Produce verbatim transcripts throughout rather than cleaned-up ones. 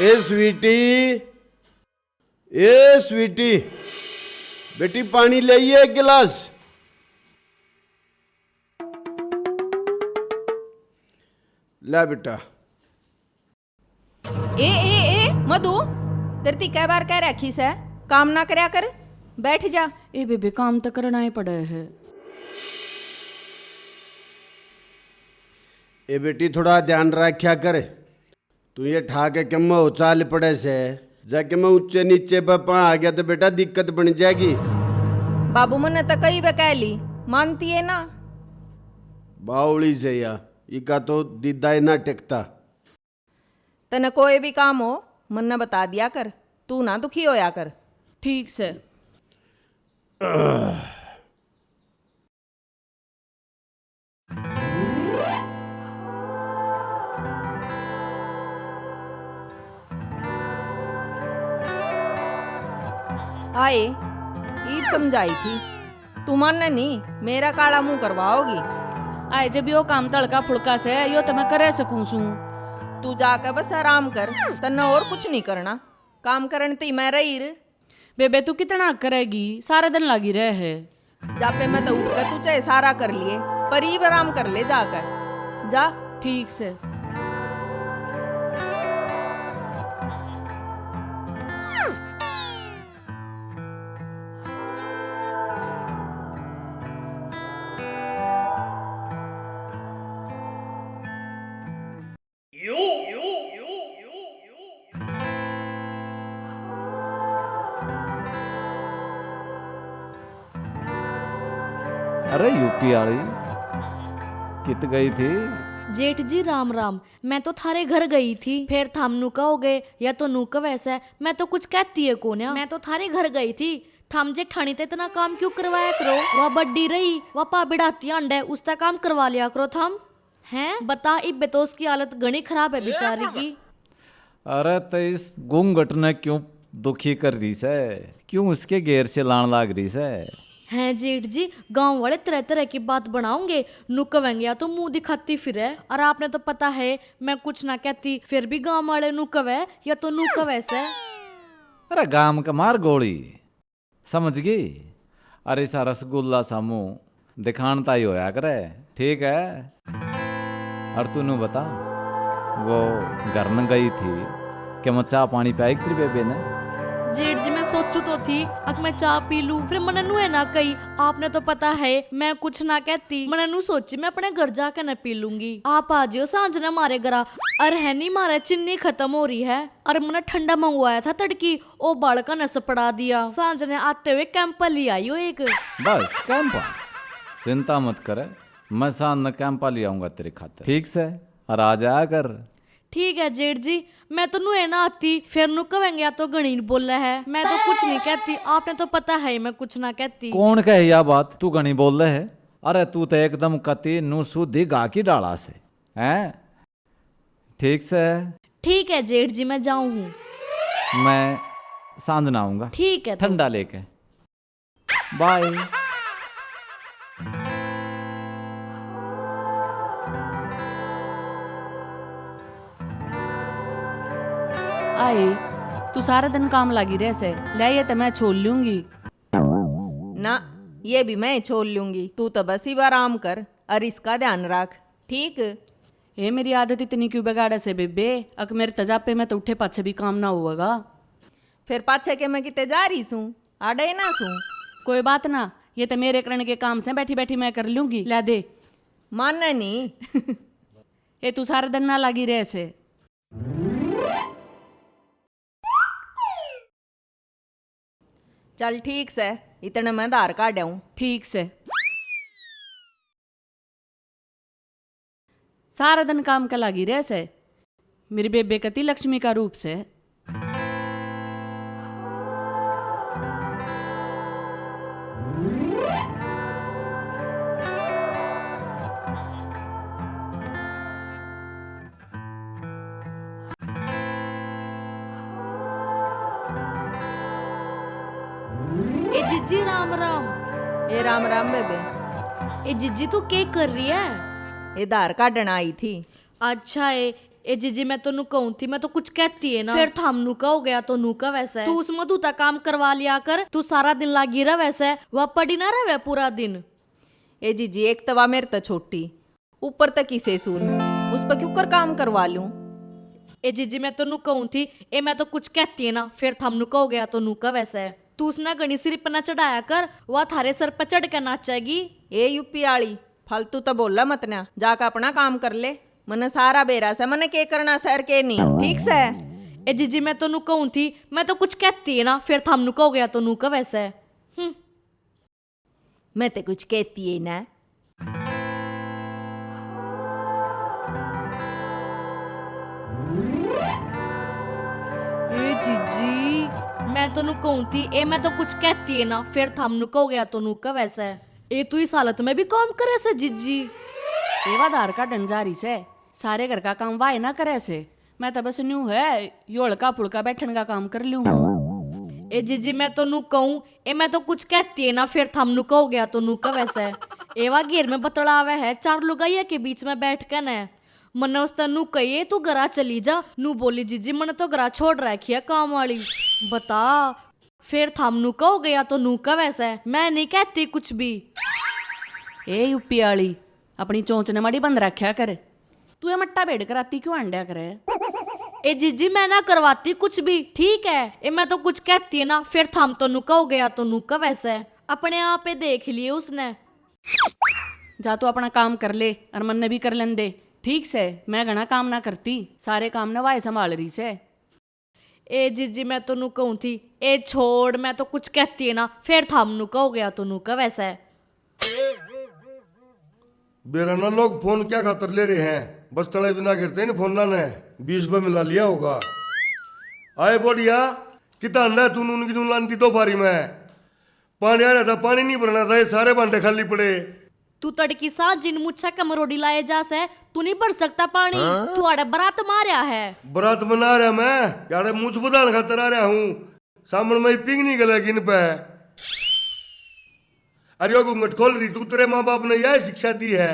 ए स्वीटी, ए स्वीटी, बेटी पानी ले आइए एक गिलास। ले बेटा। ए ए ए मधु, तेरे ती कै बार कह रखी सै, काम ना करया कर, बैठ जा। ए बेबे, काम तो करना ही पड़े है। ए बेटी, थोड़ा ध्यान रखा कर। तू ये ठा के किम्मा उचाल पड़े से, जाके मैं ऊंचे नीचे पे पा आ गया तो बेटा दिक्कत बन जाएगी। बाबू मन्ने तो कई बे कह ली, मानती है ना। बावली से या, इका तो दीदा ही ना टिकता। तने कोई भी काम हो, मन्ने बता दिया कर, तू ना दुखी होया कर। ठीक से। आए, ईब समझाई थी, तू माने नहीं, मेरा काला मुंह करवाओगी। आए, जब यो काम तड़का फुड़का से, यो तो मैं करे सकूं सूं। तू जाके बस आराम कर, तन्ने और कुछ नहीं करना, काम करण ती मैं रही र। बेबे, तू कितना करेगी, सारा दिन लागी रह है। जापे मैं तो उठ के तू चाहे सारा कर लिए, पर ईब आराम कर ले जाकर, जा। ठीक से। अरे यूपी वाली, कित गई थी? जेठ जी राम राम, मैं तो थारे घर गई थी, फिर थाम नू कहोगे या तो नू कवे सै, मैं तो कुछ कहती है कोन्या। मैं तो थारे घर गई थी, थाम जेठानी ते इतना काम क्यों करवाया करो? वा बड्डी रही, वा पा बिड़ाती आंडे, उसता काम करवा लिया करो थाम। हैं? बता, इब्बे तो उसकी हालत घणी खराब है बेचारी की। अरे, तो इस घूंघट ने क्यों दुखी कर रही सै? क्यों उसके घेर से लान लाग रही सै? हैं जेठ जी, गांव वाले तरह तरह की बात बनाओगे, नू कहेंगे या तो मुंह दिखाती फिरे, और आपने तो पता है मैं कुछ ना कहती, फिर भी गांव वाले नू कवे या तो नू कवे सै। अरे, गाम का मार गोली, समझ गई? अरे, इसा रसगुल्ला सा मुंह दिखाण ताई होया करे, ठीक है? और तू नू बता, वो घर न गई थी, के मैं चाह पानी प्याई तेरी बेबे ने? जेठ जी, मैं सोचू तो थी, अक मैं चाह पी लूं, फिर मने नू है ना कही, आपने तो पता है, मैं कुछ ना कहती। मने नू सोची, मैं अपने घर जाके ना पी लूंगी। आप आ जियो सांझ ने मारे घरा, और है नी मारे चीनी खत्म हो रही है, और मने ठंडा मंगवाया था तड़की, ओ बालका ने सपड़ा दिया। सांझ ने आते हुए कैंपा ले आयो एक। बस कैंपा? चिंता मत करे, मैं सांझ ने कैंपा ले आऊंगा तेरे खातिर। ठीक से, और आ जाया कर। ठीक है जेठ जी, मैं तो नुए ना आती, फिर नु कहेंगे या तो घणी बोले है। मैं तो कुछ नहीं कहती, आपने तो पता है मैं कुछ ना कहती। कौन कहे या बात, तू घणी बोले है? अरे तू तो एकदम कती नु सुधी गा की डाला से, हैं? ठीक से। ठीक है जेठ जी, मैं जाऊं हूँ। मैं सांझ ना आऊंगा। ठीक है तो। ठंडा लेके। बाय। आए, तू सारा दिन काम लागी रह से, ले ये तो मैं छोड़ लूंगी। ना, ये भी मैं छोड़ लूंगी। तू तो बस ही आराम कर और इसका ध्यान रख, ठीक? ए, मेरी आदत इतनी क्यों बिगाड़े से बेबे? अक मेरे तजापे में तो उठे पाछे भी काम ना होगा। फिर पाछे के मैं किते जा रही सूं? आड़े ना सूं। कोई बात ना, ये तो मेरे करण के काम से, बैठी बैठी मैं कर लूंगी। ला दे। माने नहीं। ए, तू सारा दिन ना लागी रह से। चल ठीक से, इतने मैं धार काढ़ आऊं। ठीक से। सारा दिन काम के लागी रह से। मेरी बेबे कती लक्ष्मी का रूप से। ए जीजी, राम राम। ए राम राम बेबे। ए जीजी, तू के कर रही है? ए धार काढ़न आई थी। अच्छा है, ए जीजी, मैं तो नू कहूं थी, मैं तो कुछ कहती है ना, फिर थाम नू कहो गया तो नू कहवै सै। तू उस मधु ता काम करवा लिया कर, तू सारा दिन लागी रहवै सै, वह पड़ी ना रहवै पूरा दिन। ए जीजी, एक तवा मेरे तै छोटी, ऊपर तक ही सेसूल, उस पर क्यों कर काम करवा लूं? ए जीजी, मैं तो नू कहूं थी, ए मैं तो कुछ कहती है ना, फिर थाम नू कहो गया तो नू कहवै सै। तू उसने घणी सिर पे ना चढ़ाया कर, वह थारे सर पे चढ़ के नाचेगी। ए यूपी आली, फालतू तो बोला मत ना, जाके अपना काम कर ले। मने सारा बेरा सै, मने के करना सै अर के नहीं, ठीक सै? ए जीजी, मैं तो नू कहूं थी, मैं तो कुछ कहती है ना, फिर थाम नू कहो गया तो नू कहवै सै। हम्म। मैं तो कुछ कहती है ना। ए जीजी, मैं तो नू कहूं थी, ए मैं तो कुछ कहती है ना, फिर थाम नू कहो गया तो नू कहवै सै। ए तू इस हालत में भी काम करे सै जीजी? ए वा धार काटन जा रही सै, सारे घर का काम वाए ना करे सै। मैं तो बस न्यू है, यो हल्का फुल्का बैठन का काम कर लूं। ए जीजी, मैं तो नू कहूं, ए मैं तो कुछ कहती है ना, फिर थाम नू कहो गया तो नू कहवै सै। ए वा घेर में बतलावै है चार लुगाइया के बीच में बैठ के नै। मन्ने उसतै नू कहिए, तू घरा चली जा। नू बोली, जीजी, मन्ने तो घरा छोड़ रखी है काम वाली। बता, फिर थाम नू कहो गया तो नू कहवै सै, मैं नहीं कहती कुछ भी। ए यूपी आली, अपनी चोंच ने माड़ी बंद रखा कर। तू ये मट्टा भेड़ कराती क्यों हांडया करे? ए जीजी, मैं ना करवाती कुछ भी, ठीक है? ए मैं तो कुछ कहती है ना, फिर थाम तो नू कहो गया तो नू कहवै सै। अपने आप ही देख लिए उसने। जा तू अपना काम कर ले, और मन्ने भी कर लेन दे, ठीक सै? मैं घणा काम ना करती, सारे काम ना वाए संभाल रही सै। ए जीजी, मैं तो नू कहूं थी, ए छोड़, मैं तो कुछ कहती है ना, फिर थाम नू कहो गया तो नू कहवै सै। बेरा ना लोग फोन क्या खातर ले रहे हैं, बस तले बिना गिरते नहीं फोन ने, बीस पे मिला लिया होगा। आए बढ़िया, कितना अंडा तू नून की नून लानती दो बारी में। पानी आ रहा था, पानी नहीं भरना था, ये सारे भांडे खाली पड़े। तू तड़की सांझ जिन मुच्छा के मरोड़ी लाए जा सै, तू नहीं भर सकता पानी। हाँ? तू आड़े बरात मारया है। बरात मना रहा मैं, यारे मुछ बुधान खातर आ रहा हूँ। सामण में पिंग नहीं गलेगी इन पे। अरे ओ घूंघट खोल रही तू, तेरे माँ बाप ने यह शिक्षा दी है।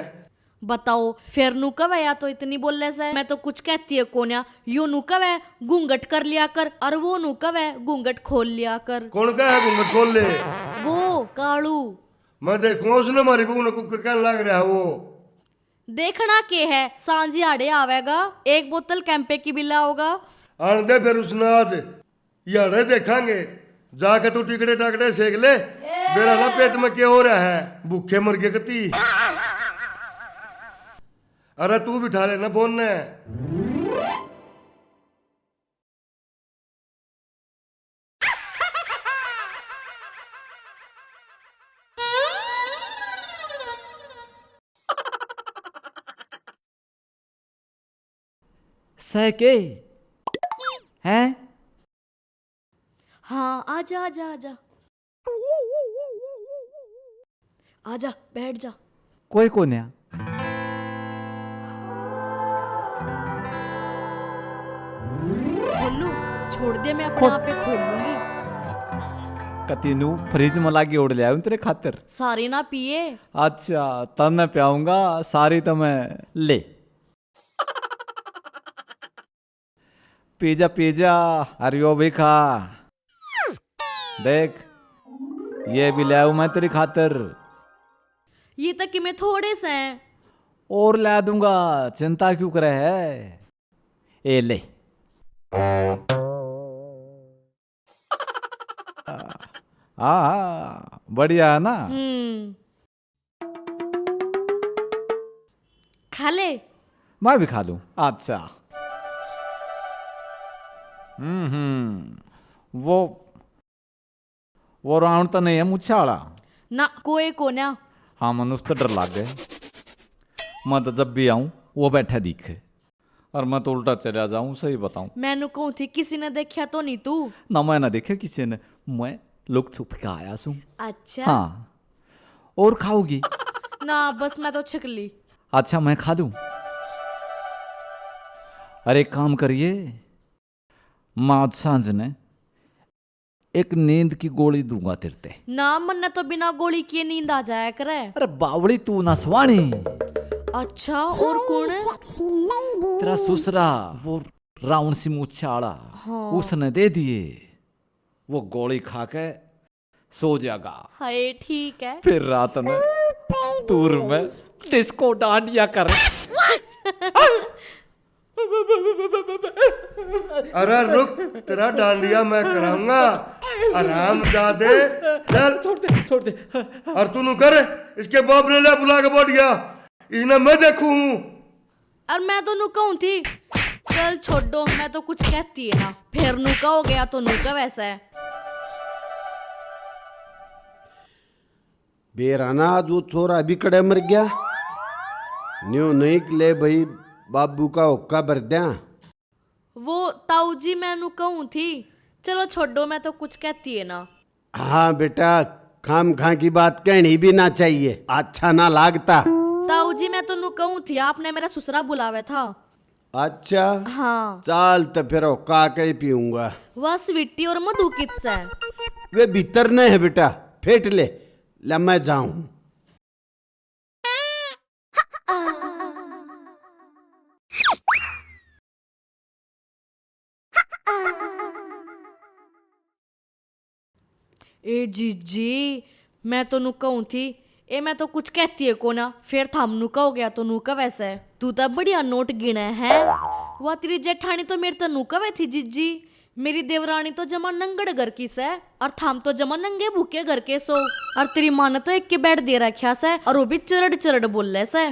बताओ, फिर नू कहवै या तो इतनी बोले सै, मैं तो कुछ कहती है कोन्या। यो नू कहवै घूंघट कर लिया कर, और वो नू कहवै घूंघट खोल लिया कर। कौन कहे घूंघट खोल ले? वो कालू। मैं देखूंगा उसने हमारी बहू ने कुकर कहने लग रहा है वो। देखना के है, सांझ याड़े आवेगा, एक बोतल कैंपे की भी लाओगा। आन दे फिर उसने आज। याड़े देखांगे, जाके तू टिकड़े टाकड़े सेक ले। मेरा ना पेट में क्या हो रहा है, भूखे मर गए कती। अरे तू बिठा लेना फोन ने। सह के हैं? हाँ, आजा, आजा, आजा। आजा, बैठ जा। कोई कोन्या। खोलू, छोड़ दे, मैं अपने खोल। आप पे खोल लूंगी। कती नू फ्रिज में लागी ओढ़ ले आऊं तेरे खातर। सारी ना पिए। अच्छा, तब मैं पियाऊंगा, सारी तो मैं ले। पी जा, पी जा, अरे यो भी खा। देख, ये भी ले आऊं मैं तेरी खातर। ये तो कि मैं थोड़े से हैं। और ला दूंगा, चिंता क्यों करे है? ए ले। हाँ, हाँ, बढ़िया है ना? हम्म। खा ले। मैं भी खा लूं। अच्छा। हम्म, हम्म। वो, वो रावण तो नहीं है मुच्छा वाला? ना, कोई कोन्या। हाँ, मनुष्य तो डर लागे। मैं तो जब भी आऊं, वो बैठा दिखे। और मैं तो उल्टा चला जाऊं, सही बताऊं। मैनू कहूं थी, किसी ने देखा तो नहीं तू? ना, मैं ना देखा किसी ने, मैं लुक छुप के आया सूं। अच्छा। हाँ, और खाओगी? ना, बस मैं तो छिक ली। अच्छा, मैं खा लूं? अरे, एक काम करिए, मैं आज सांझ ने एक नींद की गोली दूंगा तेरे ते। ना, मन्ने तो बिना गोली किए नींद आ जाया करे। अरे बावली, तू ना सुहानी। अच्छा, और कौन? तेरा सुसरा, वो रावण सी मूछे आला, हाँ। उसने दे दिए। वो गोली खा के सो जाएगा। हाय, ठीक है। फिर रात में टूर में डिस्को डांडिया कर। अरे रुक, तेरा डांडिया मैं कराऊंगा। आराम जादे, चल। छोड़ दे, छोड़ दे। और तू नु कर, इसके बाप ने ले बुला के बैठ गया, इसने मैं देखूं हूँ। और मैं तो नु कहूं थी, चल छोड़ो, मैं तो कुछ कहती है ना, फिर नु कहोगे या तो नु कह वैसे। बेराना आज वो छोरा भी कड़े मर गया। न्यू नहीं ले भाई, बाबू का होक्का भर द्या। वो ताऊ जी, मैं नु कहूं थी, चलो छोड़ो, मैं तो कुछ कहती है ना। हाँ बेटा, खाम खां की बात कहनी भी ना चाहिए, अच्छा ना लागता। ताऊ जी, मैं तो नु कहूं थी, आपने मेरा ससुरा बुलावे था। अच्छा। हाँ। चाल तो फिर होक्का के ही पीऊंगा। वह स्वीटी और मधु कित से? वे भीतर ने है बेटा, फेट ले, ले मैं जाऊं। ए जीजी, मैं तो नु कहूं थी, ए मैं तो कुछ कहती है कोना, फिर थाम नु कहोगे या तो नु कह वैसे। तू तो बढ़िया नोट गिणे है। वा तेरी जेठानी तो मेरे तो नु कहे थी जीजी, मेरी देवरानी तो जमा नंगड़ घर की सै, और थाम तो जमा नंगे भूखे घर के सो। और तेरी माँ ने तो एक के बेड दे रखा सै, और वो भी चरड़ चरड़ बोले सै।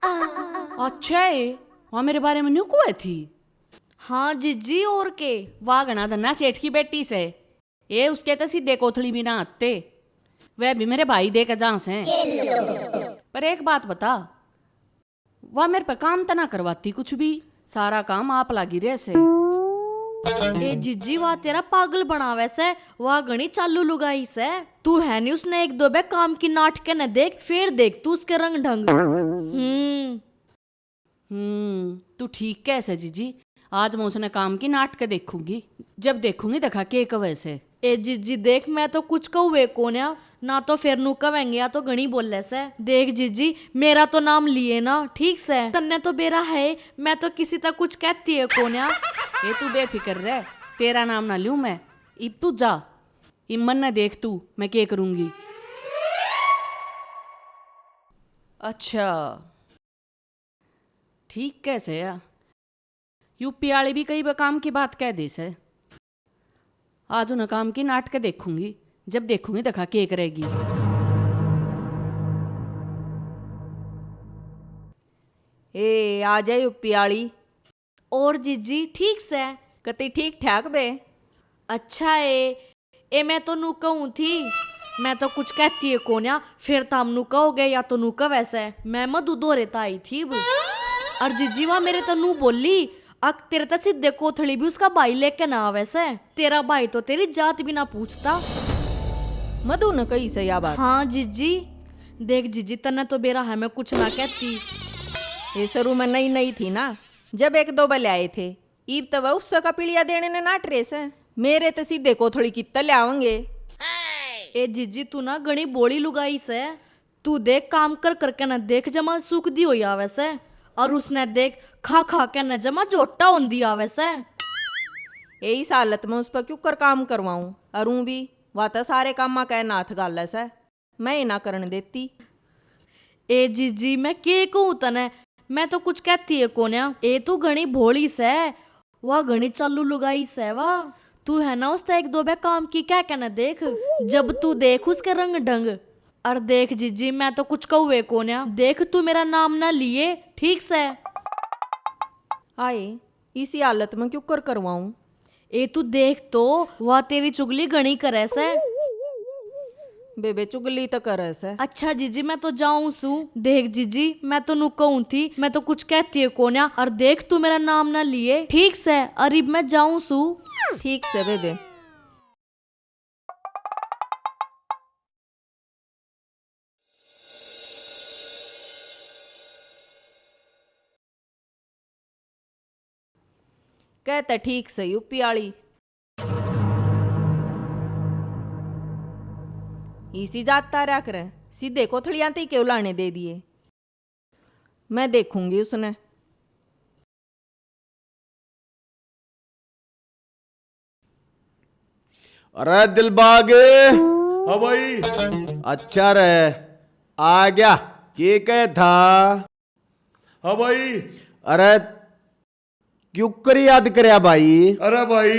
अच्छा है, वहाँ मेरे बारे में न्यू कुए थी? हाँ जीजी, और के? वाह, घना धन्ना सेठ की बेटी सै। ये उसके तो सीधे कोथली भी ना आते, वह भी मेरे भाई दे के जा सै। पर एक बात बता, वा मेरे पे काम तो ना करवाती कुछ भी, सारा काम आप लागी रहे से। ए जीजी, वा तेरा पागल बनावे से, वा घणी चालू लुगाई से। तू है नी उसने एक दो बे काम की नाटके न देख, फिर देख तू उसके रंग ढंग। हम्म। हम्म, तू ठीक कह से जीजी। आज मैं उसने काम की नाटक देखूंगी। जब देखूंगी, देखा के कवे से। ए जीजी, देख, मैं तो कुछ कहूए कोन्या, ना तो फिर नू कवेंगे, या तो घणी बोले से। देख जीजी, मेरा तो नाम लिए ना, ठीक से? तन्ने तो बेरा है, मैं तो किसी तक कुछ कहती है कोन्या। ए, तू बेफिक्र रह, तेरा नाम ना लूं मैं। इब तू जा, इब मन्ने देख तू, मैं के करूंगी। अच्छा, ठीक कह से या। यूपी आले भी कई बार काम की बात कह दे से। आज उन्हें काम की नाटक देखूंगी, जब देखूंगी, देखा के करेगी। ए, आ जा यूपी आली। और जीजी, ठीक से? कती ठीक ठाक बे। अच्छा ए, ए मैं तो नू कहूं थी, मैं तो कुछ कहती है कोन्या, फिर ताम नू कहोगे या तो नू कवे से। मैं मधु दोरे ता आई थी अब। और जीजी वा मेरे तो नू बोली, अक तेरे तो सीधे कोथली भी उसका भाई लेके ना आवे से। तेरा भाई तो तेरी जात भी ना पूछता। मधु ने कही से या बात? हाँ जीजी। देख जीजी, तन्ने तो बेरा है, मैं कुछ ना कहती। ये शुरू में नई नई थी ना, जब एक दो बले आए थे, ईब तो वह उससे का पीलिया देने ने नाट रहे से। मेरे तो सीधे कोथली कित्ते ले आवेंगे। ए जीजी, तू ना घणी बोली लुगाई से। तू देख, काम कर करके न देख जमा सूखदी होई आवे से, और उसने देख, खा खा के न जमा झोटा होंदी आवे से। ए, इस हालत में उस पर क्यों कर काम करवाऊं? और ऊं भी, वा तो सारे कामा का नाथ गाले से, मैं ही ना करण देती। ए जीजी, मैं के कहूं तने, मैं तो कुछ कहती है कोन्या। ए, तू घणी भोली से, वा घणी चालू लुगाई सै वा। तू है ना उसतै एक दो बे काम की कह के न देख, जब तू देख उसके रंग ढंग। और देख जीजी, मैं तो कुछ कहूए कोन्या, देख तू मेरा नाम ना लिए, ठीक सै? आए, इसी हालत में क्यों कर करवाऊं? ए तू देख तो, वा तेरी चुगली घणी करे सै। बेबे चुगली तो करे से। अच्छा जीजी, मैं तो जाऊं सू। देख जीजी, मैं तो नु कहूं थी, मैं तो कुछ कहती है कोन्या। और देख, तू मेरा नाम ना लिए, ठीक से? और इब मैं जाऊं सू। ठीक से बेबे। कहते ठीक से यूपी आली। इसी जात तारा करे, सीधे कोथलियां ते क्यों लाने दे दिए? मैं देखूंगी उसने। अरे दिलबाग। हाँ भाई। अच्छा रे, आ गया। के कहे था? हाँ भाई। अरे क्यों कर याद करया भाई? अरे भाई,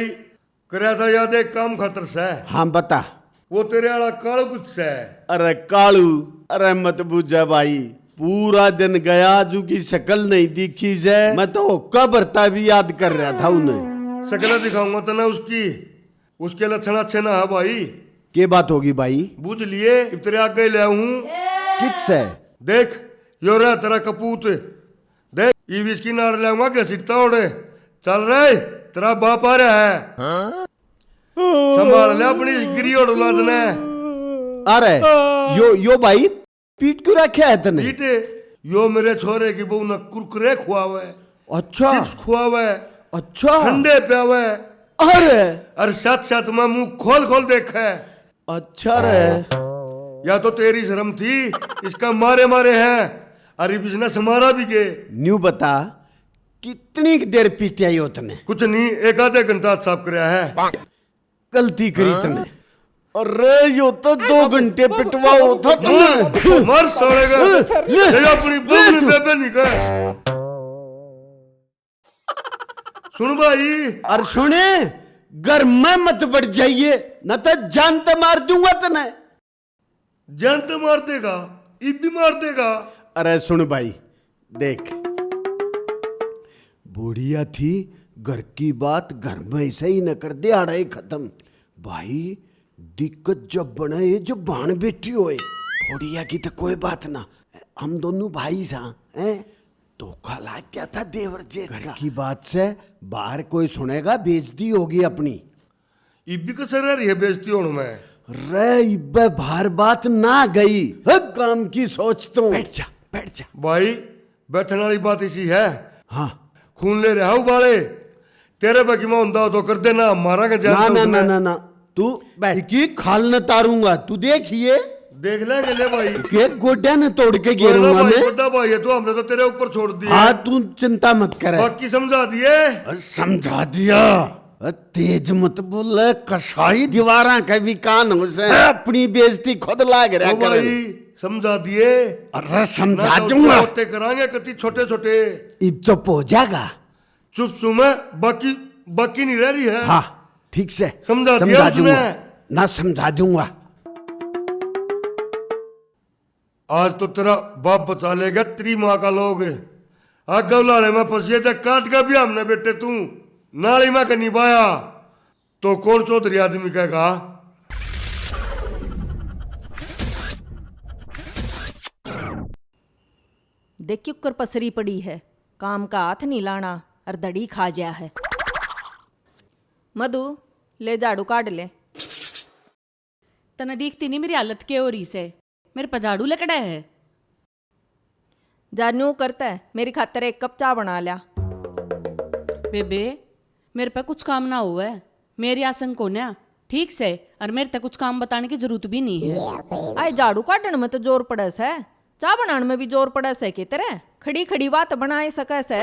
करया था याद एक काम खातर सै। हाँ, बता। वो तेरे आला कालू कुछ सै। अरे कालू, अरे मत बुझा भाई, पूरा दिन गया, जू की शकल नहीं दिखी सै। मैं तो होका भरता भी याद कर रहा था उन्हें। शकल दिखाऊंगा तने उसकी, उसके लक्षण अच्छे ना है भाई। के बात होगी भाई? बुझ लिए, इब तेरे आगे ले आऊं। कित सै? देख, यो रहा तेरा कपूत। देख, इब इसकी नाड़ लाऊंगा घसीटता ओड़े। चल रे, तेरा बाप आ रहा है। संभाल ले अपनी इस गिरी और औलाद ने। अरे, यो, यो भाई पीट क्यों रखा है तने? पीट, यो मेरे छोरे की बहू ने कुरकुरे खुआवे, अच्छा। Chips खुआवे, अच्छा। ठंडे प्यावे। अरे। और साथ साथ में मुंह खोल खोल देखे। अच्छा रे। या तो तेरी शर्म थी, इसका मारे मारे हैं, अरे बिजनेस हमारा भी गए। न्यू बता, कितनी देर पीटिया यो तने? कुछ नहीं, एक आधे घंटा साफ करया है। गलती करी तने। अरे यो तो दो घंटे पिटवाओ था तने। मर साले का। ले। ये अपनी बहू ने बेबे नहीं कहे। सुन भाई। अरे सुने, घर में मत बढ़ जाइए, न तो जान तो मार दूंगा तने। जान तो मार देगा, इब भी मार देगा। अरे सुन भाई, देख, बुढ़िया थी, घर की बात घर में ऐसे ही न कर दे, आड़ा ही खत्म। भाई, दिक्कत जब बने, ये जब भाण बैठी होए। बुढ़िया की तो कोई बात ना, हम दोनों भाई सा, हैं? धोखा लाग गया था देवर जेठ घर का। की बात से बाहर कोई सुनेगा, बेइज्जती होगी अपनी। इब भी कसर रह रही है बेइज्जती होने में। रे, इब्बे बाहर बात ना गई। हर काम की सोच तू। बैठ जा, बैठ जा। भाई, बैठने वाली बात इसी है। हाँ। खून ले रहा उबाले। तेरे पे किमा हुंदा हो तो कर देना, मारा के जान ना, ना, ना, ना, ना। तू बैठ। की खाल न तारूंगा, तू देखिए। देख लेंगे ले भाई। के गोड्या ने तोड़ के कोई ना गिरूंगा भाई, मैं। बड़ा भाई है तू, हमने तो तेरे ऊपर छोड़ दिया। हाँ, तू चिंता मत करे। बाकी समझा दिए। समझा दिया। तेज मत बोले, कसाई दीवारा के भी कान हो से। अपनी बेइज्जती खुद लाग रहा ओ करे। भाई, समझा दिए। अरे समझा ना तो दूंगा। छोटे करांगे कति छोटे छोटे। इब चुप हो जाएगा। चुप सू मैं, बाकी, बाकी नहीं रह रही है। हाँ, ठीक से। समझा दिया समझा उसने। दूंगा। ना समझा दूंगा। आज तो तेरा बाप बचा लेगा, तेरी माँ का लोग। आगे उलाड़े में फंसिए, जब काट का भी हमने बेटे तू नाली में के निभाया, तो कौन चौधरी आदमी कहेगा? देख क्यूकर पसरी पड़ी है, काम का हाथ नहीं लाना और दड़ी खा जा है। मधु, ले झाड़ू काट ले। तने दिखती नहीं मेरी हालत के हो रही से, मेरे पे झाड़ू लकड़ा है। जा न्यू करता है, मेरी खातर एक कप चाय बना लिया। बेबे, मेरे पे कुछ काम ना हुआ है, मेरी आसन कोन्या, ठीक से, और मेरे ते कुछ काम बताने की जरूरत भी नहीं है। आए झाड़ू काटण में तो जोर पड़े से, चाय बनाने में भी जोर पड़े से के तेरे? खड़ी खड़ी बात बनाए सके से।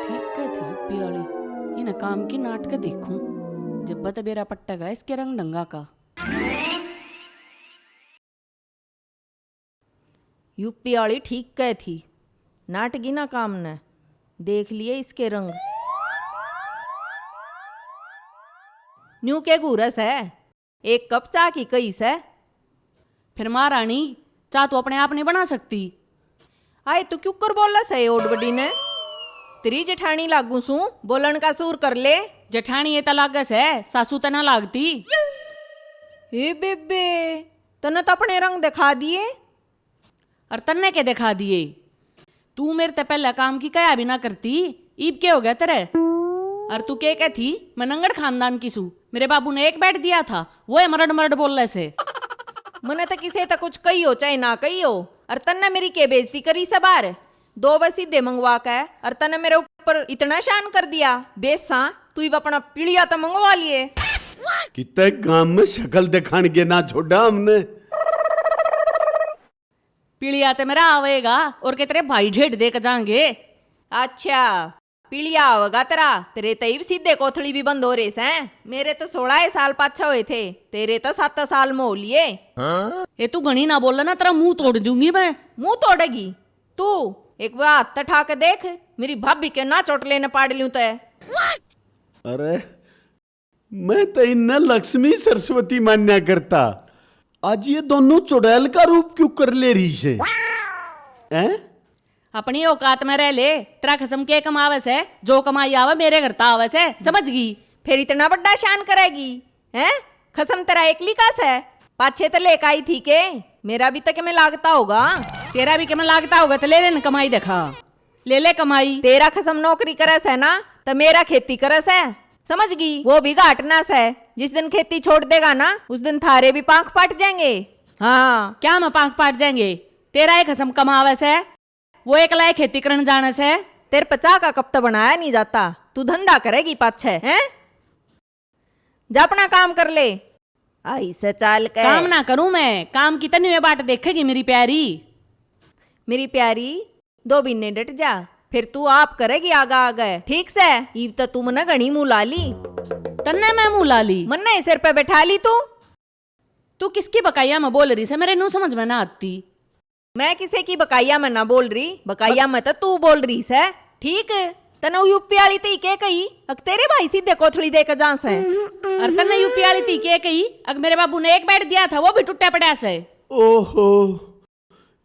ठीक है थी पियाली, इन काम की नाटक देखूं, जब तो बेरा पट्टेगा इसके रंग ढंगा का। यूपी वाली ठीक कह थी, नाटगी ना काम ने, देख लिए इसके रंग। न्यू के घूरस है, एक कप चाह की कही से। फिर महारानी, चाह तो अपने आप नहीं बना सकती। आए तू क्यूकर बोला से ओड बड़ी ने? तेरी जेठानी लागू सू, बोलन का सूर कर ले। जेठानी ये तो लागे से, सासू तो ना लागती। हे बेबे, तन्ने तो अपने रंग दिखा दिए। और तन्ने के दिखा दिए? तू मेरे ते पहले काम की कया भी ना करती, इब के हो गया तेरे? और तू के कहती, मैं नंगड़ खानदान की सू, मेरे बाबू ने एक बेड दिया था, वो है मरड मरड बोल ले से। मने तो किसे तो कुछ कही हो चाहे ना कही हो, और तन्ने मेरी के बेइज्जती करी से बाहर? दो बस सीधे मंगवा के, और तन्ने मेरे ऊपर इतना शान कर दिया। बेसा, तू इब अपना पीलिया तो मंगवा लिए। कितने काम में शक्ल दिखाने के ना छोड़ा हमने। पीलिया ते मेरा आवेगा और के तेरे भाई ढेड दे के जाएंगे। अच्छा, पीलिया होगा तेरा, तेरे तो इब सीधे कोथली भी बंद हो रहे सै। मेरे तो सोलह साल पाछे हुए थे, तेरे तो सात साल में हो लिए। ए, तू घणी ना बोल ना, तेरा मुंह तोड़ दूंगी मैं। मुंह तोड़ेगी तू? एक बार हाथ ठा के देख, मेरी भाभी के ना चोट लेने पाड़ लूं तै। अरे, मैं तो इन्हें लक्ष्मी सरस्वती मान्या करता, आज ये दोनों चुड़ैल का रूप क्यों कर ले रही से? हैं? अपनी औकात में रह ले। तेरा खसम के कमावे से? जो कमाई आवे मेरे घर ता आवे से, समझ गई? फिर इतना बड़ा शान करेगी, हैं? खसम तेरा एकली का से? पाछे तो लेकर आई थी के? मेरा भी तो के में लागता होगा। तेरा भी के में लागता होगा तो ले ले न कमाई दिखा, ले ले कमाई। तेरा खसम नौकरी करे से ना, तो मेरा खेती करे से, समझ गई? वो भी घाट ना से। जिस दिन खेती छोड़ देगा ना, उस दिन थारे भी पांख पाट जाएंगे। हाँ। क्या मैं पांख पाट जाएंगे? तेरा एक खसम कमावे से, वो एकला ही खेती करन जाने से। तेरे पचास का कप तो बनाया नहीं जाता, तू धंधा करेगी पाछे, हैं? जा अपना काम कर ले। आई से चाल के। काम ना करूं मैं, काम की तन्ने बाट देखेगी मेरी प्यारी। मेरी प्यारी, दो महीने डट जा, फिर तू आप करेगी आगा आगे, ठीक से? ईब तो तू मन्ने घणी मुंह ला ली। तन्ने मैं मुंह ला ली? मन्ने ही सिर पे बैठा ली तू। तू किसकी बकाइया में बोल रही से, मेरे नू समझ में ना आती। मैं किसे की बकाइया में ना बोल रही, बकाइया में तो तू बोल रही से। ठीक, तने यूपी वाली ती के कही, अक तेरे भाई सीधे कोथली दे के जा से। और तने यूपी वाली ती के कही, अक मेरे बाबू ने एक बेड दिया था, वो भी टूटा पड़ा से। ओहो,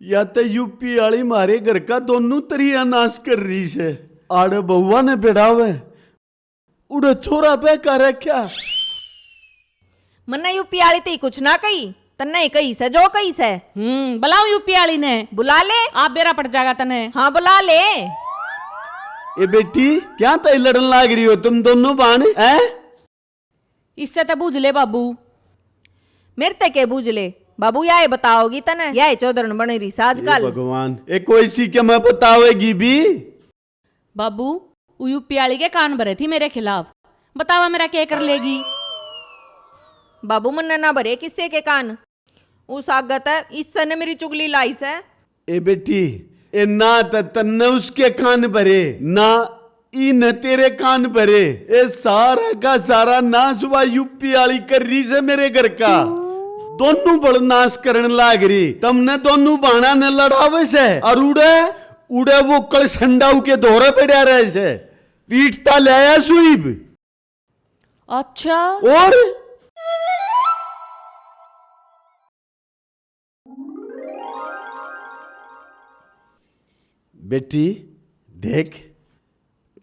या तो यूपी वाली मारे घर का दोनों तरिया नाश कर रही से। आड़े बहुआ ने बेड़ावे, उड़े छोरा पे का रख्या। मन्ने यूपी वाली ती कुछ ना कही, तन्ने ही कही से जो कही से। हम्म, बुलाओ यूपी वाली ने। बुला ले। आप बेरा पड़ जाएगा तने। हाँ, बुला ले। ए बेटी, क्या तई लड़न लाग रही हो तुम दोनों बाण, हैं? इससे तो बूझ ले बाबू। मेरे ते के बूझ ले बाबू, या ही बताओगी तने, या ही चौधरण बन रही से आजकल। हे भगवान, ए कोई सी के मैं बतावेगी भी? बाबू, उ यूपी वाली के कान भरे थी मेरे खिलाफ, बतावा मेरा के कर लेगी? बाबू, मन्ने ना भरे किसे के कान। उस आगे तै इससे ने मेरी चुगली लाई से। ए बेटी, ए ना त तन्ने उसके कान भरे, ना ई न तेरे कान भरे। ए सारा का सारा नाश वा यूपी वाली कर रही से मेरे घर का। दोनों बड़ नाश करण लाग रही। तमने दोनों बाणा ने लड़ावे से और उड़े, उड़े वो कलसंडाऊ के धोरे पड़ा रहे से। पीटता ले आया सुईब। अच्छा। और बेटी, देख,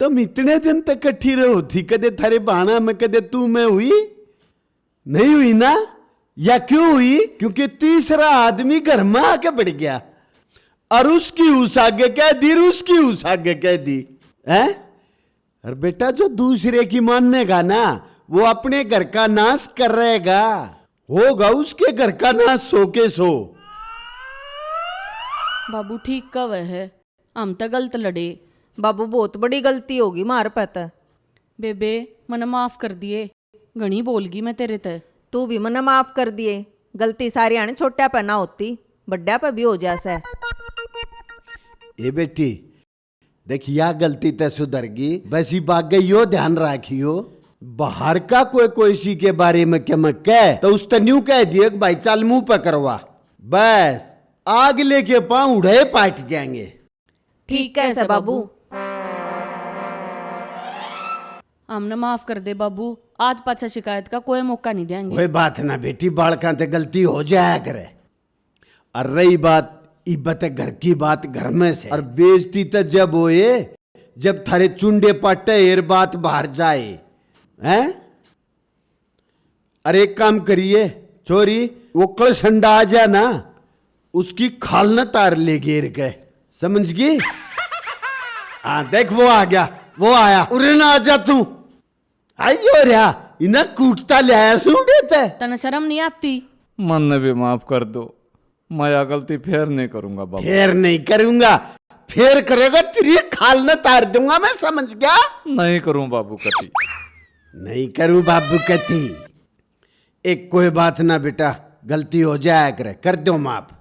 तुम इतने दिन तक कट्ठी रहो थी, कदे थारे बाणा में, कदे तू में हुई? नहीं हुई ना? या क्यों हुई? क्योंकि तीसरा आदमी घर में आके बढ़ गया और उसकी उस आगे कह दी, और उसकी उस आगे कह दी, हैं? और बेटा, जो दूसरे की मानेगा ना, वो अपने घर का नाश करेगा। होगा उसके घर का नाश सो के सो। बाबू ठीक कहवे है, हम तो गलत लड़े। बाबू, बहुत बड़ी गलती होगी म्हार पे तो। बेबे, मने माफ कर दिए, घणी बोलगी मैं तेरे ते। तू भी मने माफ कर दिए, गलती सारी आने छोट्या पे ना होती, बड्या पे भी हो जा से। ए बेटी, देख, या गलती तै सुधरगी। बस इब आगे यो ध्यान राखियो, बाहर का कोई कोई सी के बारे में के मैं कह, तो उस तै न्यू कह दिए कि भाई, चल मुंह पे करवा। बस, आग लेके पांव उड़े पाट जाएंगे। ठीक है से बाबू। हमने माफ कर दे बाबू, आज पाछा शिकायत का कोई मौका नहीं देंगे। कोई बात ना बेटी, बालकां ते गलती हो जाया करे। और रही बात इब्बे ते घर की बात, घर में से। और बेइज्जती ते जब होए, जब थारे चुंडे पाटे एर बात बाहर जाए, हैं? अरे एक काम करिए, छोरी, वो कलसंडा आ जा ना, उसकी खाल न तार ले गेर के, समझ गई? हाँ, देख वो आ गया, वो आया। उरे ना आ जा तू। आइयो रहा, इन्हें कूटता ले आया सूडे ते। तने शर्म नहीं आती? मन्ने भी माफ कर दो, मैं या गलती फेर नहीं करूंगा बाबू। फेर नहीं करूंगा, फेर करेगा तेरी खाल न तार दूंगा मैं, समझ गया? नहीं करूं बाबू कती। नहीं करूं बाबू कती। एक कोई बात ना बेटा, गलती हो जाया करे, कर दो माफ।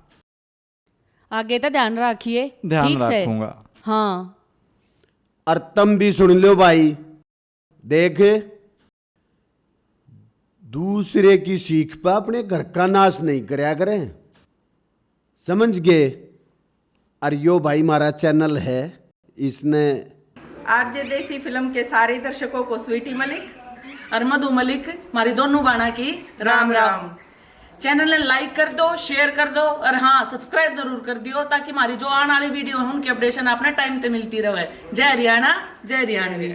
आगे तो ध्यान रखिए। ध्यान ठीक से रखूंगा। हाँ। और तम भी सुन लो भाई। देख, दूसरे की सीख पे अपने घर का नाश नहीं करया करें, समझ गए? और यो भाई हमारा चैनल है, इसने आरजे देसी फिल्म के सारे दर्शकों को स्वीटी मलिक और मधु मलिक, हमारी दोनों बाणा की राम राम। चैनल ने लाइक कर दो, शेयर कर दो और हाँ, सब्सक्राइब जरूर कर दियो, ताकि हमारी जो आने वाली वीडियो है उनकी अपडेशन आपने टाइम पे मिलती रहे। जय हरियाणा, जय हरियाणवी।